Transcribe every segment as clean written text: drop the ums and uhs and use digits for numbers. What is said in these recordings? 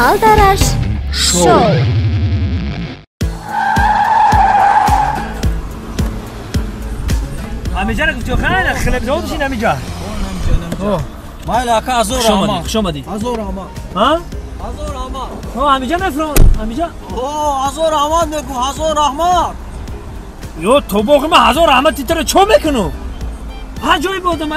Aldarаш Шоу. Ҳамиҷаро гуфтӣ хайр, хлебзавод шин ҳамиҷа. Майли ака, азор раҳмат. Хуш омадӣ. Азор раҳмат. Ҳа? Азор раҳмат. Ҳо, ҳамиҷа мефурам, ҳамиҷа. О, азор раҳмат мегӯ, ҳазор раҳмат. Ё тобоғи ман ҳазор раҳмат титра чо мекунам? Аҷоиб одам,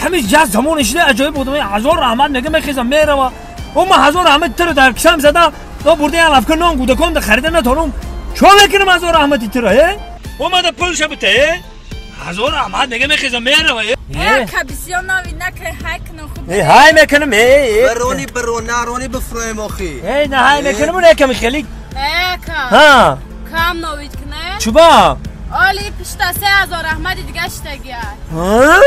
ҳамин ҷаз замон шида аҷоиб одам, ҳазор раҳмат мега мехезам мерава. О, ман ҳазор раҳмат титра дар кисам зада, о бурда як лавка нон гудакон да харида натонам. Чо мекунам ҳазор раҳмат титра, э? Омада пулша бита, э? Ҳазор раҳмат мега мехезам мерава, э? Ака бисёр нави накунӣ, ҳай кунам хуб. Э, ҳай мекунам, э, э. Барони барон, нарони бифурӯем охи. Э, на ҳай мекунам, яками хеле. Э, ака. Ҳа. Кам новид кунӣ? Чуба? Оли пишта 3000 раҳмати дига шитагия. Ҳа?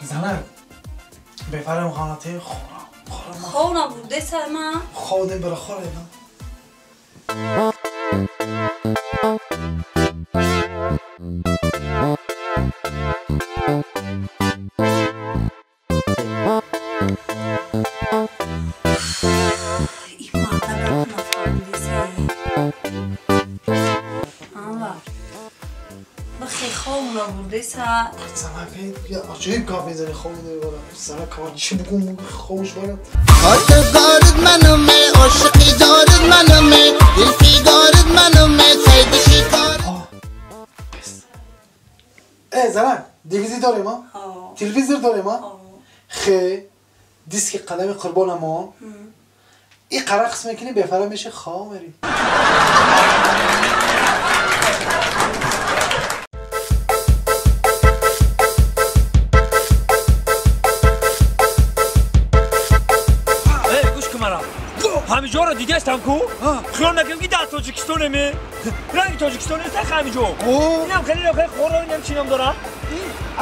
زنک بفرم خانته خورم خورم بوده سر من خودم برای خورم. عجیب گپ میزنی خواب نمیبرم زنک من چی بگم خوش برم. خاطر دارد منم عاشقی دارد منم دلفی دارد منم سید شکار. ای زنک دیویزی داریم ها؟ تلویزیون داریم ها؟ خی دیسک قلم قربان ما این قرار قسم میکنی بفرم میشه خواب میری. ҳамиҷоро дидаастам ку хиёл накунем ки дар тоҷикистонеме ранги тоҷикистон нест ҳамиҷо. Инам хеле хеле хоро инам чӣ ном дорад?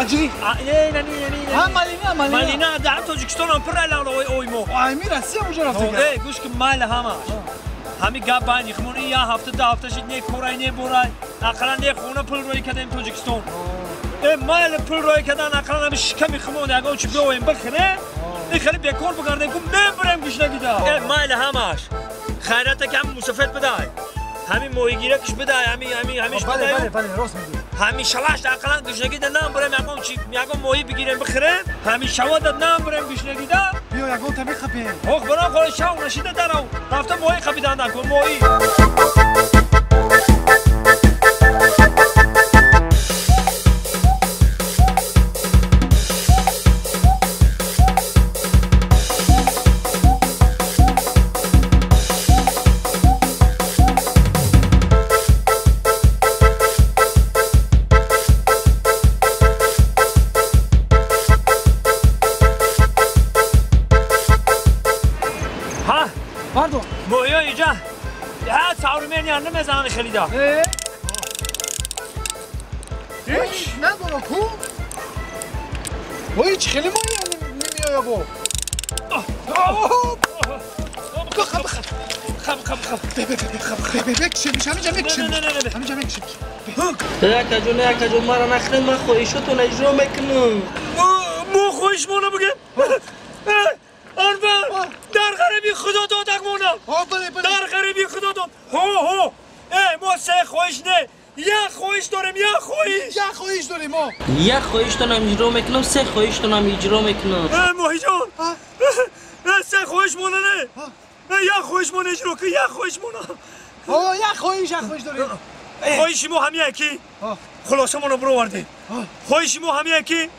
Аҷри. Не, малина дар тоҷикистонам пур ой ой мо. Ами Россия уҷо рафта. Э, гӯш ки майли ҳама. Ҳами гап байни хумон ин як ҳафта ду ҳафта шид не корай не борай ақаллан не хона пул рӯй кардем тоҷикистон. Э, майли пул рӯй кардан ақаллан ҳами шиками хумон ягон чи биёем бихӯрем. Ин хеле бекор бигардем ку мебурем гушнагида. Э, майли ҳамаш. Хайрата ки ҳами мусофир бидай. Ҳами моҳигиракш бидай, ҳами ҳами ҳамиш бидай. Бале, бале, рост мегӯӣ. Ҳами шаваш ақаллан гушнагида намбурем ягон чи ягон моҳӣ бигирем бихӯрем. Ҳами шавада намбурем гушнагида. Биё ягон та мехапем. Ох, барам хола шав нашида дарав. Рафта моҳӣ хапидан накун, моҳӣ. خلیدا. هیچ نداره کو؟ وای هیچ خیلی ماهی نمیآید با. خب خب خب خب بکشیمش همینجا میکشیمش همینجا میکشیمش. اکا جون اکا جون مرا نخرین من خواهشتون اجرا میکنم. مو خواهش مونه بگم؟ آربان در غریبی خدا دادک مونم. در غریبی خدا داد. هو هو ای ما سه خواهش نه یک خواهش داریم یک خواهش یک خواهش داریم ما یک خواهشتونم اجرا میکنم سه خواهشتونم اجرا میکنم. ای ماهی جان سه خواهش مونه نه یک خواهش مونه اجرا که یک خواهش مونه. یک خواهش یک خواهش داریم. خواهش ما هم یکی خلاصه ما رو برآوردیم. خواهش ما هم یکی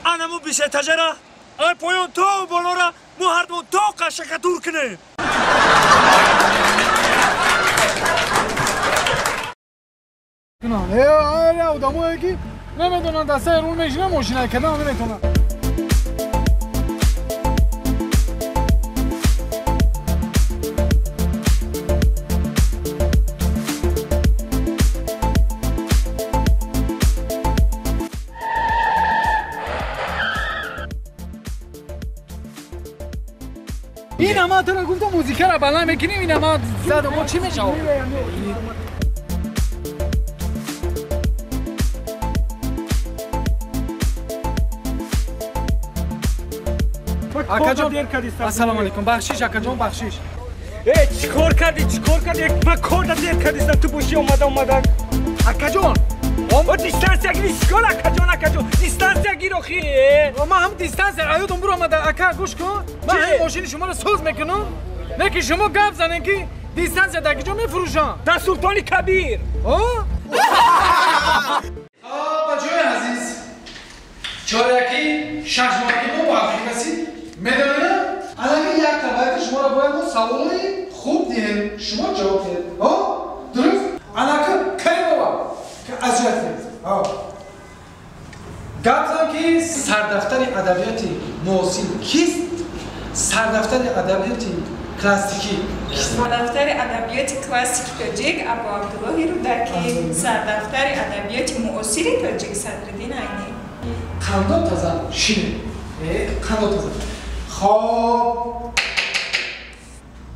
انمو بیسه تجره Ай поён то болора мо ҳар ду то қашака дур кунем. Одамое ки намедонанд дастаи рул мешина мошина кадам наметонанд. این اما تو را گفتم موزیکه را بلند میکنیم این اما زد ما چی میشه؟ Акаҷон, ассалому алайкум, бахшиш акаҷон, бахшиш. Э, чикор кардӣ, чикор кардӣ? Ба кор да дер кардистам, ту бошӣ омада омада. Акаҷон, о дистанция гирӣ, чикор акаҷон, акаҷон, дистанция гир охи. Ман ҳам дистанция аёдам буромада, ака гӯш кун. Ман ҳамин мошини шуморо соз мекунам. Не ки шумо гап занед ки дистанция дар куҷо мефурӯшам? Дар Султони Кабир. О? Бачаҳои азиз, чоряки шашмоҳаки мо ба охир расид. Медонед? Алаки як табайти шуморо бояд мо саволи хуб диҳем, шумо ҷавоб диҳед. О? Дуруст? Алаки Каримова азият диҳед. Гап зан ки сардафтари адабиёти муосир кист? Сардафтари адабиёти классикӣ кист? Сардафтари адабиёти классики тоҷик Абу Абдуллоҳи Рӯдакӣ, сардафтари адабиёти муосири тоҷик Садриддин Айнӣ. Қандо тазан шине. Қандо тазан. Хоб.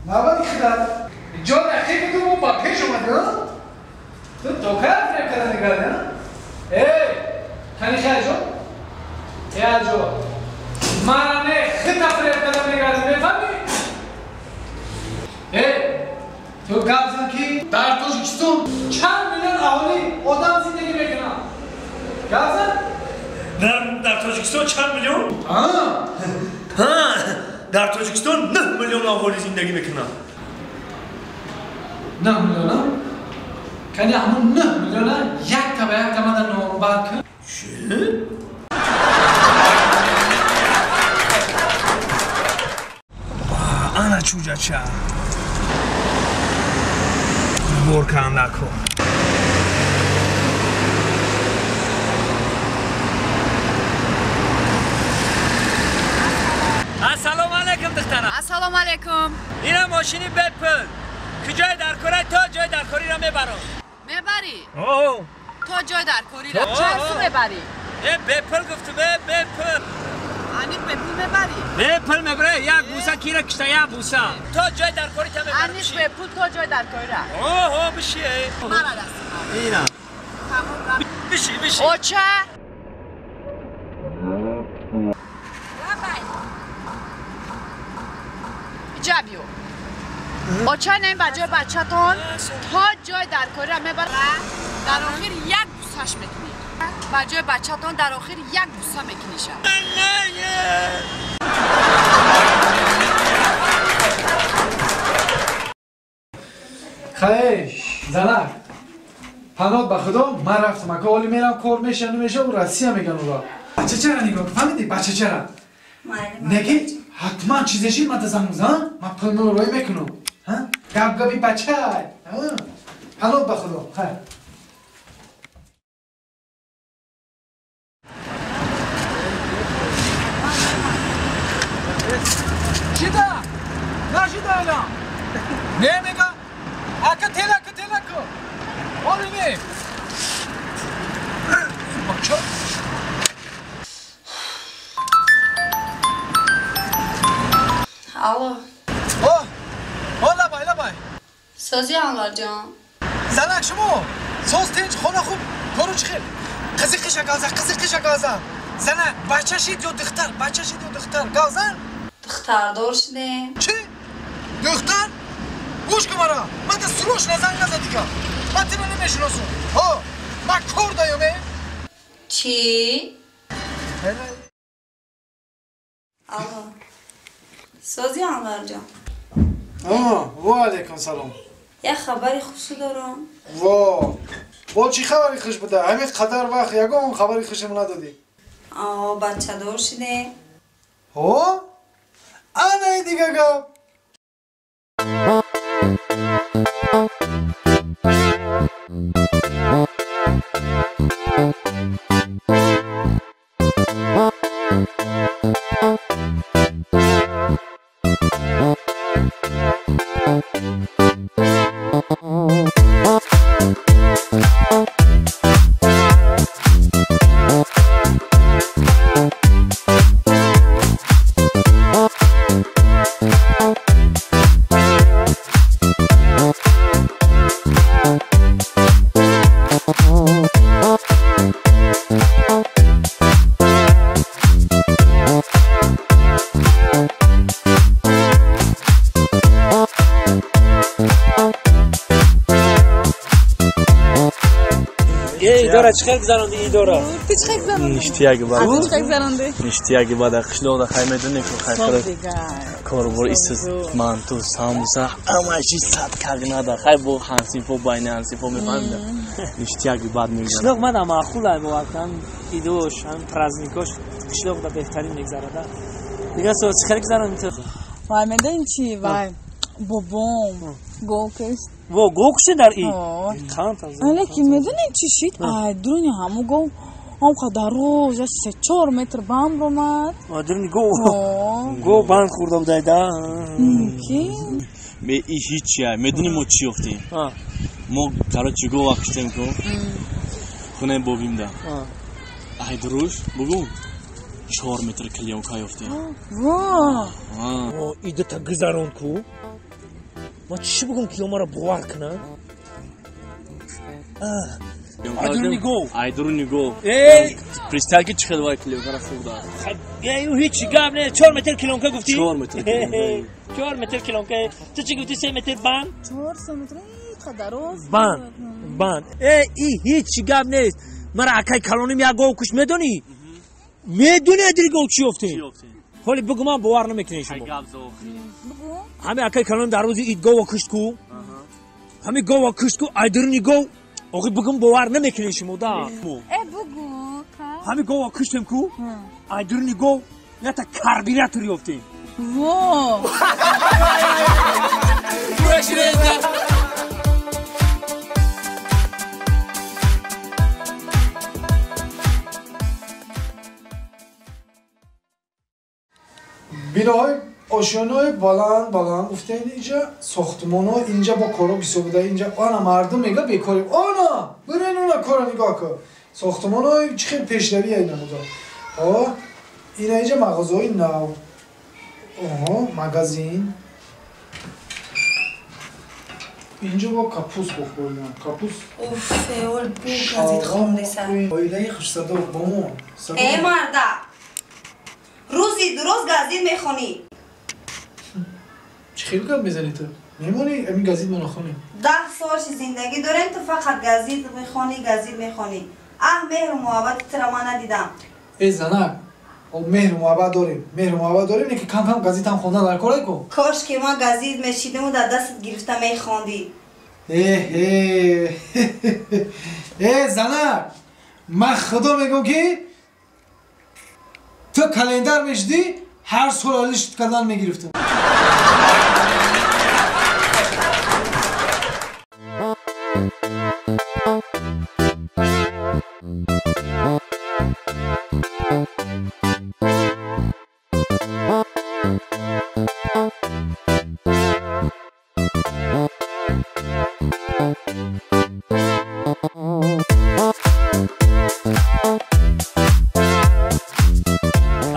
Навбати хидат. Ҷо дақиқ буду мо ба пеш омадӣ, а? Ту то кай фиреб карда мегардӣ, а? Эй, кани хайҷон? Эй, аҷо. Мара не хита фиреб карда мегардӣ, мефаҳмӣ? Эй, ту гап зан ки дар Тоҷикистон чанд миллион аҳолӣ одам зиндагӣ мекунанд? Гап зан? Дар Тоҷикистон чанд миллион? Дар Тоҷикистон 9 миллион аҳолӣ зиндагӣ мекунанд. 9 миллион? Кани ҳамон 9 миллиона якта ба якта мада номбар кун. Чӣ? Ана чӯҷача. Бор кан накун. Ассалому алайкум духтарам. Ассалому алайкум. Ина мошини бепул. Куҷои даркорӣ то ҷои даркориро мебарам. Мебарӣ? О. То ҷои даркориро. Чанд сум мебарӣ? Э, бепул гуфтум, бепул. Ани бепул мебарӣ? Бепул мебарӣ, як буса кира кишта, як буса. То ҷои даркорӣ та мебарам. Ани бепул то ҷои даркориро. О, биши. Мара даст. Ина. Тамом. Биши, биши. Оча. Ҷабиё. Оча не ба ҷои бачатон то ҷои даркориро мебарад, дар охир як бусаш мекунӣ. Ба ҷои бачатон дар охир як буса мекуниша. Хай, занак. Паноҳ ба Худо, ман рафтам. Ака оли мерам кор меша, намеша, у Россия меган ура. Бача чара нигоҳ кун, фаҳмидӣ? Бача чара. Неки ҳатман чизе шид, ман занг мезанам, ман пулмро рой мекунам. Гап-габи бачай. Паноҳ ба Худо. Хай. Шида! Нашида алан! Не мега? Ака телака телака! Оли не! Бача! Алло. О! О, лабай, лабай. Сози Анварҷон. Занак шумо, соз тинч, хона хуб, кору чӣ хел? Қизи қиша газа, қизи қиша газа. Занак, бача шид ё духтар, бача шид ё духтар, газан? Духтардор шудем. Чӣ? Духтар? Гӯш кун мара, ман да срочно занг наза дига. Ман тира намешиносам. Ҳо, ман кор даём, э? Чӣ? Алло. Сози Анварҷон. Ва алайкум салом. Як хабари хуш дорам. Во! Бо чӣ хабари хуш буда? Ҳамин қадар вақт ягон хабари хушам надодӣ. О, бачадор шудем. Ҳо? Анаи дига гап. Идора чӣ хел гузаронди идора? Ту чӣ хел гузаронди? Ништияги бад. Ту чӣ хел гузаронди? Ништияги бад. Қишлоқда хай медони ку хай хӯрок. Корбор исиз манту, самбуса, ҳама чиз сад кагнада. Хай бо ҳамсинфо байни ҳамсинфо мефаҳмида. Ништияги бад мегузарад. Қишлоқ мада маъқул ай боваркан идош, ҳам праздникош қишлоқда беҳтарин мегузарада. Дига со чӣ хел гузаронди ту? Вай медони чӣ? Вай бобом гов кушт. Во гов кушти дар ид? Қанд аз. Лекин медонӣ чӣ шид? Ай дуруни ҳамун гов ҳам қадар рӯз 3-4 метр банд омад. Дуруни гов? Гов банд хӯрда будай да? Мумкин. Ме и ҳичи ай. Медонӣ мо чӣ ёфтем? Мо короче гова куштем ку. Хонаи бобимда. Ай дуруш бугум 4 метр клеёнка ёфтем. Во! Идата гузарон ку. Ма чӣ бугум ки омара бовар кунам? Айдуруни гов. Айдуруни гов. Эй! Представь ки чӣ хел вай клеёнкара хӯрда. Эй, ҳеч гап не. 4 метр клеёнка гуфтӣ? 4 метр клеёнка. 4 метр клеёнка. Ту чӣ гуфтӣ 3 метр банд? 4 метр қадар роз. Банд. Банд. Эй, и ҳеч гап нест. Мара акай калоним як гов кушт медонӣ? Медонӣ айдури гов чӣ ёфтем? Ҳоли бугу ман бовар намекунед шумо. Ҳами акай калон дар рӯзи ид гова кушт ку. Ҳами гова кушт ку, айдуруни гов. Охи бугум бовар намекунед шумо да. Э бугу ка. Ҳами гова куштем ку. Айдуруни гов ята карбюратор ёфтем. Во! Биноҳои ошёнаҳои баланд баланд гуфтаин инҷа сохтмонҳо инҷа бо коро бисёр буда инҷа ана мардум мега бекорем ана бирен она кора нигоҳ кун сохтмонҳои чӣ хел пешравӣ ай намуда о ина инҷа мағозаҳои нав оҳо магазин инҷо бо капус бохӯрдам капус уф феол бу газет хондеса оилаи хушсадо бомо э марда рӯзи дуроз газет мехонӣ. Чӣ хел гап мезанӣ ту? Мемонӣ ҳамин газет мо нахонем? 10 сол ши зиндагӣ дорем, ту фақат газет мехонӣ, газет мехонӣ. Аҳ, меҳру муҳаббати тура ман надидам. Э занак, меҳру муҳаббат дорем, меҳру муҳаббат дорем, лекин кам кам газетам хондан дар кор ку. Кош ки ман газет мешидиму дар дастат гирифта мехондӣ. Э э занак, ман худо мегӯм ки ту календар мешидӣ, ҳар сол алишт кардан мегирифтам.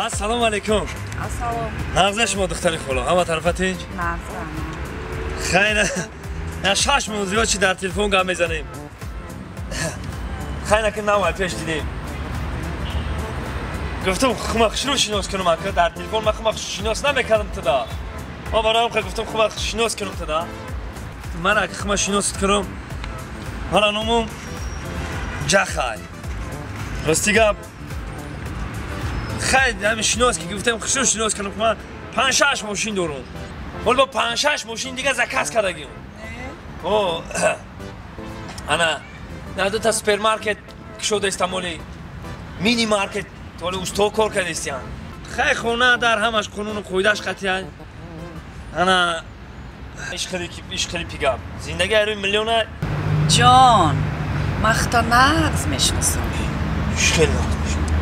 Ассалому алайкум. Ассалом. Нағза шумо духтари холо, ҳама тарафа тинҷ? Нағза. Хайр, на 6 моҳ зиёд чи дар телефон гап мезанем. Хайр, ки нав пеш дидем. Гуфтам хума хушрӯ шинос кунам ака, дар телефон ман хума шинос намекардам туда. Ман бароям ха гуфтам хума шинос кунам туда. Ман ака хума шинос кунам. Мана номум Ҷахай. Рости гап хайр, ҳамин шинос ки гуфтам хушрӯ шинос кунам, ман 5-6 мошин дорам. Ҳол бо 5-6 мошин дига заказ кардагим. О, ана, на ду та супермаркет кушода истамоли, мини маркет, толи усто кор кардистиян. Хай хона дар ҳамаш қонуну қоидаш қатъия. Ана ишқили пигап. Зиндагӣ айрӯи миллиона. Ҷон, ман худта нағз мешиносам. Хеле нағз мешиносам.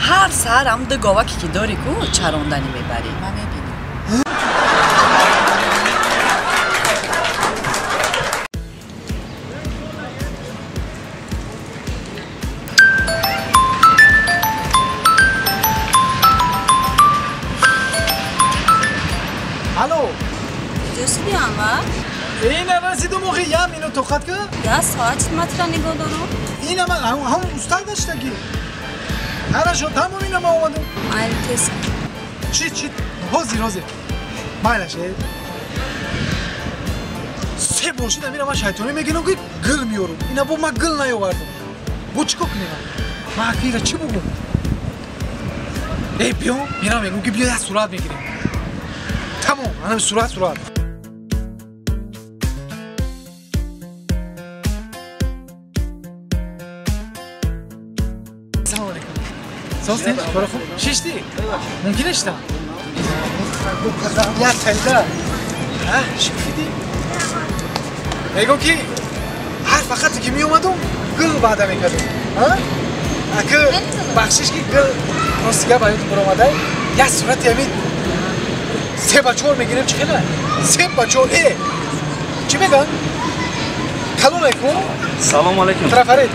Ҳар саҳар ҳам ду говаке ки дорӣ ку чаронданӣ мебарӣ. Ман мебинам. Алло. Куҷо шудӣ, Анвар? Ина расидум охи, я минут тоқат ка. Я соат чӣ матра нигоҳ дорум? Ина ман ҳам устад даштаги. Хорошо, тамом ина ман омадам. Майли тез. Чи чи? Ҳозир ҳозир. Майлаш э. Се бор шид амира ман шайтонӣ мегирам ки гил меёрам. Ина бо ман гил наёвардам. Бо чӣ кор кунем? Ман акира чӣ бугум? Эй биё, мирам мегум ки биё як сурат мегирем. Тамом, ана сурат сурат. Салом алейкум. Состин, кора хуб? Шишти? Мумкин шиштам? Як тайда. А, шифиди? Мегум ки ҳар фақате ки меомадум, гул ваъда мекардум. А? Аки бахшиш ки гул рости гап ают баромадай, як сурати ҳамин 3 ба 4 мегирем чӣ хела? 3 ба 4 э! Чӣ меган? Калон алейкум. Салом алейкум. Трафарид.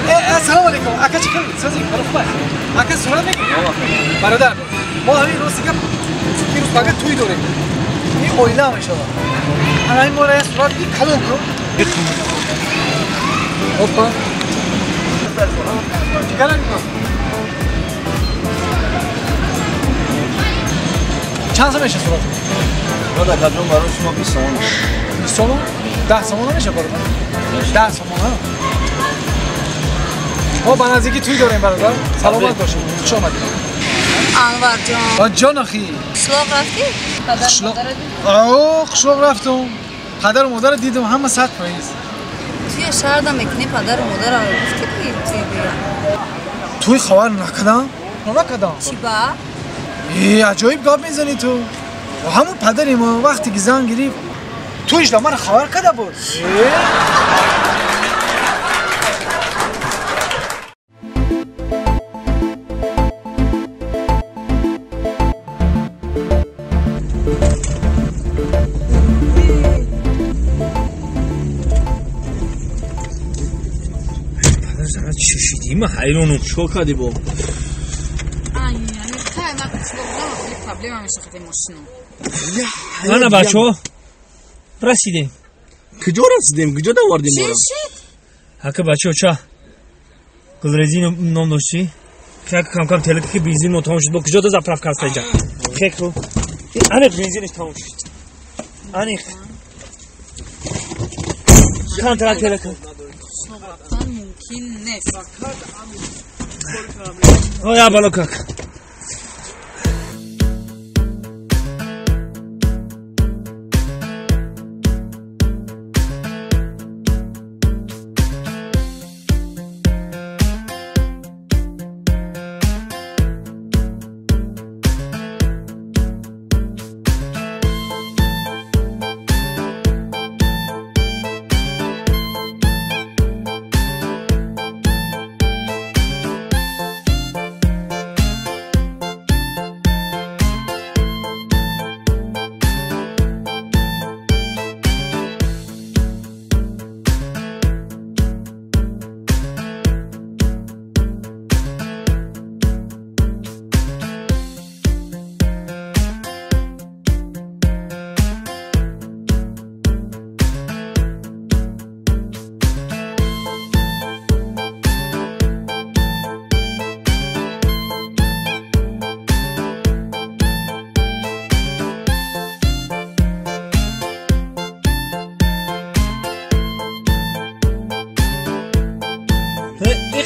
Э, ассалому алейкум. Ака чӣ хел? Сози, кора хуб аст? Ака сурат мегирем? Бародар, мо ҳамин рости гап дирӯз пага тӯй дорем. Ин оила мешавад. Ана ин мора як сурат гир калон кун. Опа. Чикара мекун? Чанд сом меша сурат? Бародар, каҷон барои шумо 20 сомон. 20 сомон? 10 сомон намеша бародар? 10 сомон, ҳа? Мо ба наздикӣ тӯй дорем бародар. Саломат бошед. Хуш омадед. Анвар ҷон. Ҷон ахи. Қишлоқ рафтӣ? Падар Қишлоқ? О, қишлоқ рафтум. Падару модарро дидум, ҳама 100%. Туя шаҳрда мекунӣ падару модарро гуфтӣ ки туй бия? Туй хабар накардам? Накардам. Чӣ ба? Э, аҷоиб гап мезанӣ ту. Ҳамун падари мо вақте ки зан гирифт, туиш да мара хабар карда буд. Э? Чӣ шидӣ? Ман ҳайронум. Чикор кардӣ бо? Ай, яъне кай ман қишлоқ будам, хеле проблема меша хати мошину. Ана бачаҳо, расидем. Куҷо расидем? Куҷо давардем Чӣ моро? шид? Ака бачаҳо, ча гулрезин ном доштӣ? Хек кам-кам телека ки бензин мо тамом шуд. Бо куҷо да заправка аст инҷа? Хек ру. Аниқ бензиниш тамом шуд. Аниқ. Кантара телека. Қишлоқ рафтан мумкин нест. Оя бало как.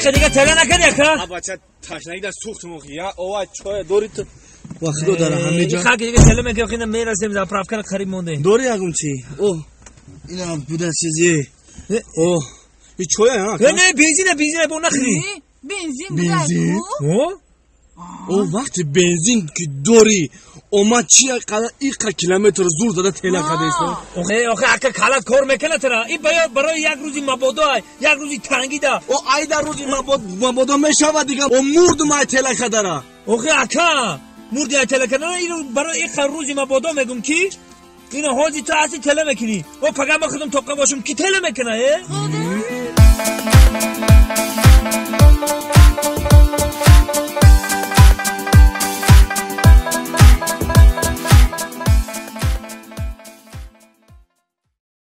Ихе дига тела накарди ака? А бача ташнагӣ да сӯхтум охи. Я ова чой дори ту. Ва худо дара ҳаме ҷо. Ихе дига тела мекарди, охи мерасем заправка қариб мондем. Дори ягон чӣ? О, ина буда чизи. О, и чоя ҳа? Не, не, бензина, бензина бо нахри. Бензин буда Бензин? ку? О? О вақти бензин ки дорӣ омад чи иқа километр зур зада тела кадест. Охе ака, калат кор мекунад тара? Ин барои як рӯзи мабодо, як рӯзи тангида. О айда рӯзи мабодо мешавад дига. О мурдум ай тела кадара. Охе ака, мурди ай тела кадара. Ин барои иқа рӯзи мабодо мегум ки ина ҳози ту ҳасти, тела мекунӣ. О пага ма худам тоқа бошум, ки тела мекуна? Э,